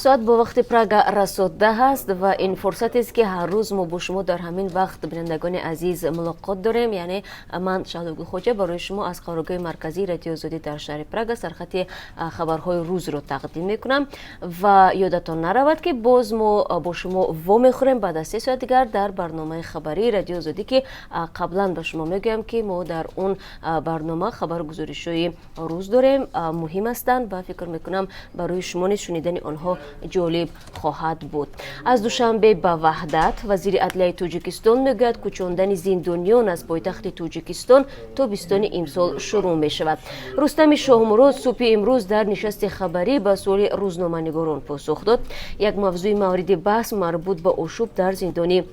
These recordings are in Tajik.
Соат бо вақти Прага расо 10 аст ва ин фурсатест, ки ҳар рӯз мо бо шумо дар ҳамин вақт, бинандагони азиз, мулоқот дорем. Яъне ман, Шаҳло Гулхоҷа, барои шумо аз қароргоҳи марказии Радиои Озодӣ дар шаҳри Прага сархати хабарҳои рӯзро тақдим мекунам. Ва ёдатон наравад, ки боз мо бо шумо вомехӯрем баъд аз 3 соат дигар дар барномаи хабарии Радиои Озодӣ, ки қаблан ба шумо мегӯям, ки мо дар он барнома хабару гузоришҳои рӯз дорем, муҳим ҳастанд ва фикр мекунам, барои шумо низ шунидани онҳо ҷолиб хоҳад буд. Аз Душанбе ба Ваҳдат. Вазири адлияи Тоҷикистон мегӯяд, кӯчондани зиндониён аз пойтахти Тоҷикистон тобистони имсол шурӯъ мешавад. Рустами Шоҳмурод субҳи имрӯз дар нишасти хабарӣ ба суоли рӯзноманигорон посух дод. Як мавзӯи мавриди баҳс марбут ба ошӯб дар зиндони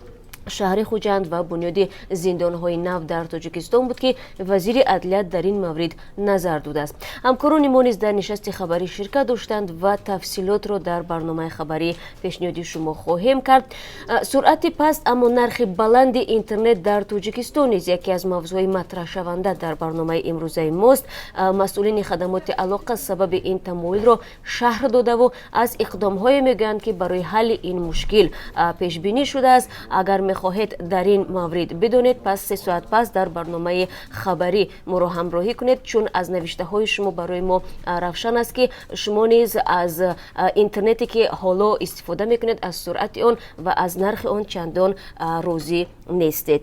шаҳри Хуҷанд ва бунёди зиндонҳои нав дар Тоҷикистон буд, ки вазири адлия дар ин маврид назар додааст. Ҳамкорони мо низ дар нишасти хабарӣ ширкат доштанд ва тафсилотро дар барномаи хабарӣ пешниҳоди шумо хоҳем кард. Суръати паст, аммо нархи баланди интернет дар Тоҷикистон низ яке аз мавзӯъҳои матраҳшаванда дар барномаи имрӯзаи мост. Масъулини хадамоти алоқа сабаби ин тамоилро шарҳ додаву аз иқдомҳое мегӯянд, ки барои ҳалли ин мушкил пешбинӣ шудааст. Агар мехоҳед дар ин маврид бидонед, пас 3 соат пас дар барномаи хабарӣ моро ҳамроҳӣ кунед, чун аз навиштаҳои шумо барои мо равшан аст, ки шумо низ аз интернете, ки ҳоло истифода мекунед, аз суръати он ва аз нархи он чандон розӣ нестед.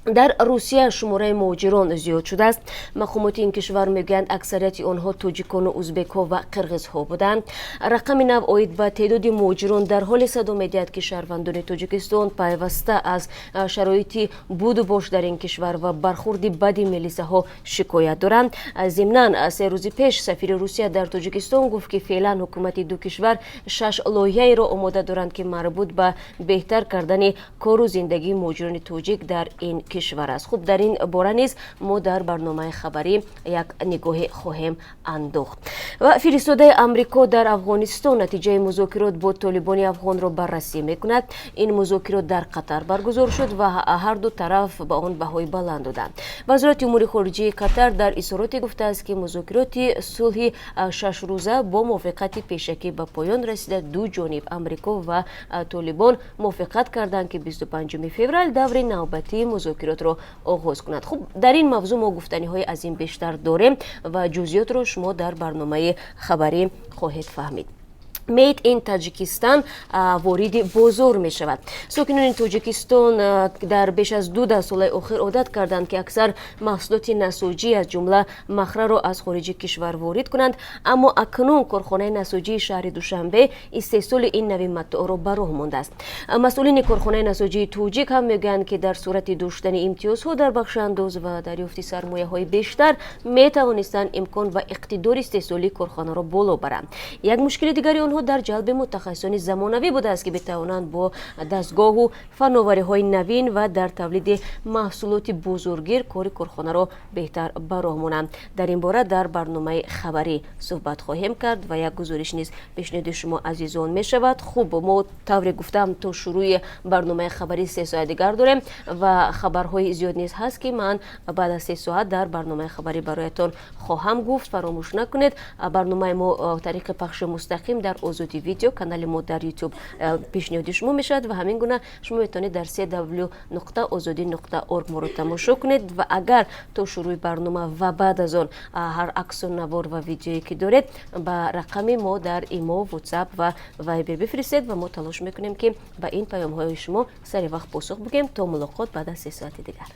Дар Русия шумораи муҳоҷирон зиёд шудааст. Мақомоти ин кишвар мегӯянд, аксарияти онҳо тоҷикону узбекҳо ва қирғизҳо буданд. Рақами нав оид ба теъдоди муҳоҷирон дар ҳоле садо медиҳад, ки шаҳрвандони Тоҷикистон пайваста аз шароити буду бош дар ин кишвар ва бархурди бади милисаҳо шикоят доранд. Зимнан, 3 рӯзи пеш сафири Русия дар Тоҷикистон гуфт, ки феълан ҳукумати ду кишвар шаш лоиҳаеро омода доранд, ки марбут ба беҳтар кардани кору зиндагии муҳоҷирони тоҷик дар ин кишвар аст. Хуб, дар ин бора низ мо дар барномаи хабарӣ як нигоҳе хоҳем андохт. Ва фиристодаи Амрико дар Афғонистон натиҷаи музокирот бо толибони афғонро баррасӣ мекунад. Ин музокирот дар Қатар баргузор шуд ва ҳарду тараф ба он баҳои баланд доданд. Вазорати умури хориҷии Қатар дар изҳороте гуфтааст, ки музокироти сулҳи шашрӯза бо мувофиқати пешакӣ ба поён расида, ду ҷониб, Амрико ва толибон, мувофиқат карданд, ки 25 феврал даври навбатии музокиротро оғоз кунад. Хуб, дар ин мавзӯъ мо гуфтаниҳои аз ин бештар дорем ва ҷузъиётро шумо дар барномаи хабарӣ хоҳед фаҳмид. Made in Таҷикистон вориди бозор мешавад. Сокинони Тоҷикистон дар беш аз ду даҳсолаи охир одат карданд, ки аксар маҳсулоти насоҷӣ, аз ҷумла махраро, аз хориҷи кишвар ворид кунанд. Аммо акнун корхонаи насоҷии шаҳри Душанбе истеҳсоли ин нави матоъро ба роҳ мондааст. Масъулини корхонаи насоҷии тоҷик ҳам мегӯянд, ки дар сурати доштани имтиёзҳо дар бахши андоз ва дарёфти сармояҳои бештар метавонистанд имкон ва иқтидори истеҳсолии корхонаро боло баранд. Як мушкили дигари онҳо дар ҷалби мутахассисони замонавӣ будааст, ки битавонанд бо дастгоҳу фановариҳои навин ва дар тавлиди маҳсулоти бузургир кори корхонаро беҳтар ба роҳ монанд. Дар ин бора дар барномаи хабарӣ суҳбат хоҳем кард ва як гузориш низ пешниҳоди шумо азизон мешавад. Хуб, мо, тавре гуфтам, то шурӯъи барномаи хабарӣ 3 соат дигар дорем ва хабарҳои зиёд низ ҳаст, ки ман баъд аз 3 соат дар барномаи хабарӣ бароятон хоҳам гуфт. Фаромӯш накунед, барномаи мо тариқи пахши мустақим дар Озодӣ Видео, канали мо дар Ютуб, пешниҳоди шумо мешавад ва ҳамин гуна шумо метавонед дар cw.ozodi.org моро тамошо кунед. Ва агар то шурӯъи барнома ва баъд аз он ҳар аксу навор ва видеое ки доред, ба рақами мо дар Имо, Ватсап ва Вайбер бифиристед ва мо талош мекунем, ки ба ин паёмҳои шумо сари вақт посух бигӯем. То мулоқот баъд аз 3 соати дигар.